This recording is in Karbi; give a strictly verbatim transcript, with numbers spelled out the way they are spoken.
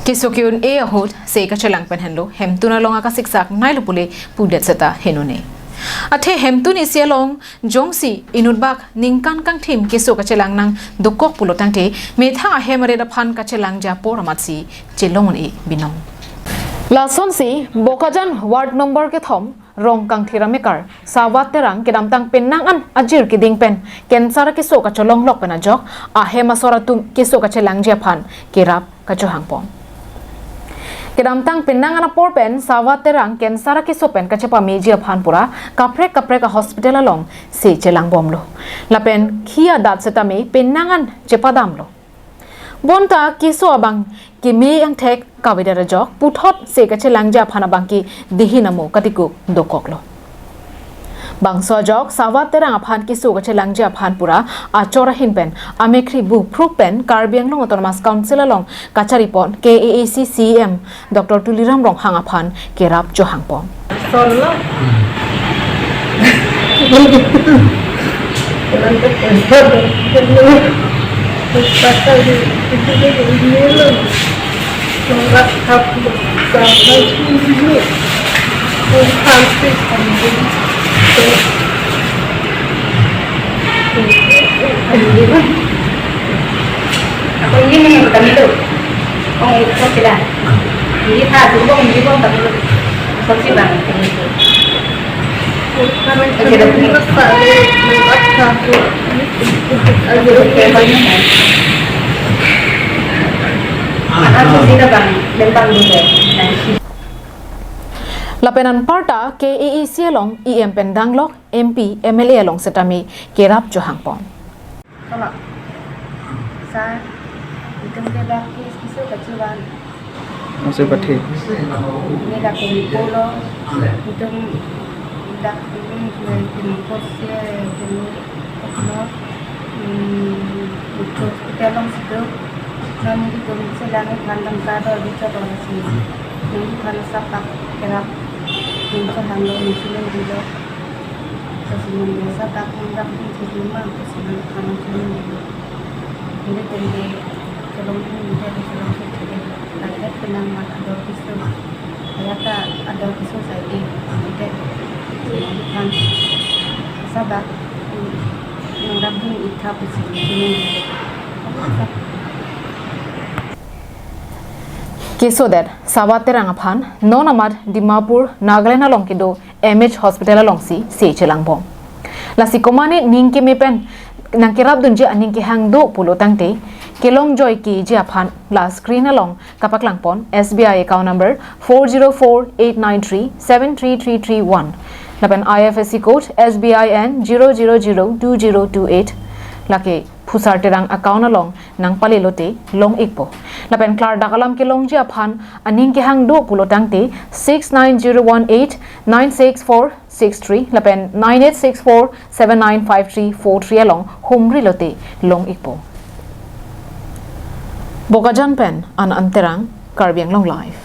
Keso ke-un-e ahut se kachelang pen henlo, hemtun along akasiksak nailo pule pudet seta henone. Athe hemtun isi along jongsi inutbak ningkan kangthim keso kachelang nang dokok pulo tangte, methang ahem arit aphan kachelangji apor amatsi chelong un-e binong. Lasonsi Bokajan ward number kethom Rongkangthir amekar Savat Terang kedamtang penang an ajir keding pen cancer keso kacholong lok pen ajok ahem asor atum keso kachelangji aphan kerap kachohangpon. Kedamtang penang an apor pen Savat Terang cancer keso pen kachepameji aphan pura kaprek kaprek a-hospital along se chelangbomlo. Lapen khi adat setame penang an chepadamlo. Bonta keso abang keme angthek kavedet ajok puthot se kachelangji aphan abangke dihin amo katikuk dokoklo. Bangso ajok Savat Terang aphan keso kachelangji aphan pura achor ahin pen amekhri bu phruk pen Karbi Anglong Autonomous Council along kacharipon K A A C C E M Doctor Tuliram Ronghang aphan kerap chohangpon. Solo. Ako ini nih, bukan itu. Oh, itu sudah. Hindi pa, sumbong, hindi po, tapos saksi bang. Lapen anparta K A A C along E M pen danglok M P, M L A along setame kerap chohangpon. Tolak. Sa, itum ke dak ke keso kachelang. Masih pati. Ini dak ke polo. Itum dak ini ke polo se, ini polo. Hmm, itu hospital along situ. Non itum chelang aphan dam ka dor di chodor si. Ini aphan sapak kerap. Ini chelanglo, ini chelanglo. Sasi mandi sadak mangdak mungkin chelima, sasi mandi kanan chelima. Ini tende chelong ini, ini tende chelong chelong. Target penang mat ador keso. Kaya ta ador keso sai di, ini tende chelong kan. Sadak mangdak mungkin itha pusi chelong. Kesodet Savat Terang aphan non amat Dimapur, Nagaland along kedo M H Hospital alongsi se chelangbom. Lasi komatne ning keme pen nangkerapdunji aning kehang do pulo tangte, kelongjoikeji aphan la screen along kapaklangpon S B I account number four zero four eight nine three seven three three three one. Lapen I F S C code S B I N zero zero zero two zero two eight. Lake Phusar Terang account along nangpalelote long-ikpo. Lapen klardak alam kelongji aphan aning kehang do pulo tangte six nine zero one eight nine six four six three lapen nine eight six four seven nine five three four three along humrilote long-ikpo. Bokajan pen An An Terang, Karbi Anglong Live.